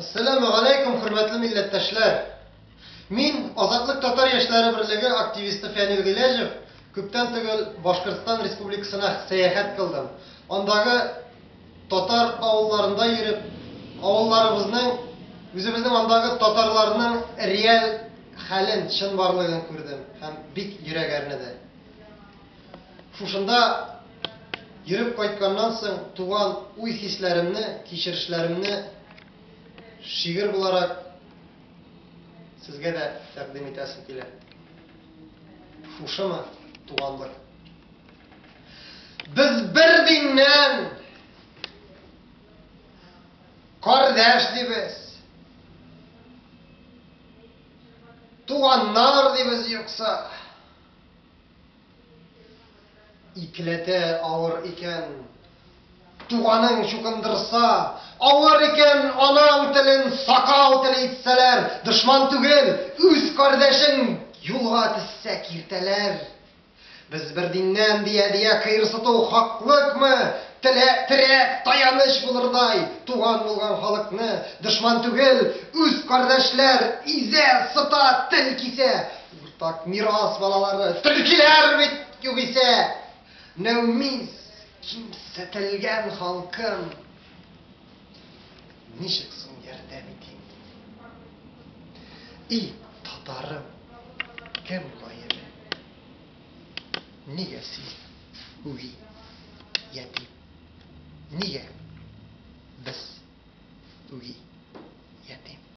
Әссәламү галәйкүм, хөрмәтле милләттәшләр! Мин, Азатлык татар яшьләре берлеге активисты Фәнил Гыйләҗев, күптән түгел Башкортстан Республикасына сәяхәт кылдым. Андагы татар авылларында йөреп, авылларыбызның, үзебезнең андагы татарларның реаль хәлен, чынбарлыгын күрдем һәм бик йөрәк әрнеде. Шушында йөреп кайтканнан соң туган уй-хисләремне, кичерешләремне шигырь буларак сезгә дә тәкъдим итәсем килә. Шушымы туганлык? Без бер диннән кардәш дибез. Туганнар дибез юкса. Икеләтә авыр икән. Туганың чукындырса, авыр икән, анаң телен сакал теле итсәләр, дошман түгел, үз кардәшең юлга тезсә киртәләр. Без бер диннән дия-дия кыерсыту хаклыкмы? Телә, терәк, таяныч булырдай туган булган халыкны дошман түгел, үз кардәшләр изә, сыта, тел кисә. Уртак мирас балалары, төркиләр бит югыйсә. Нәүмиз, кимсетелгән халкым. Ничек соң ярдәм итим? И, татарым, кем гаебе? Нигә син үги, ятим? Нигә без үги?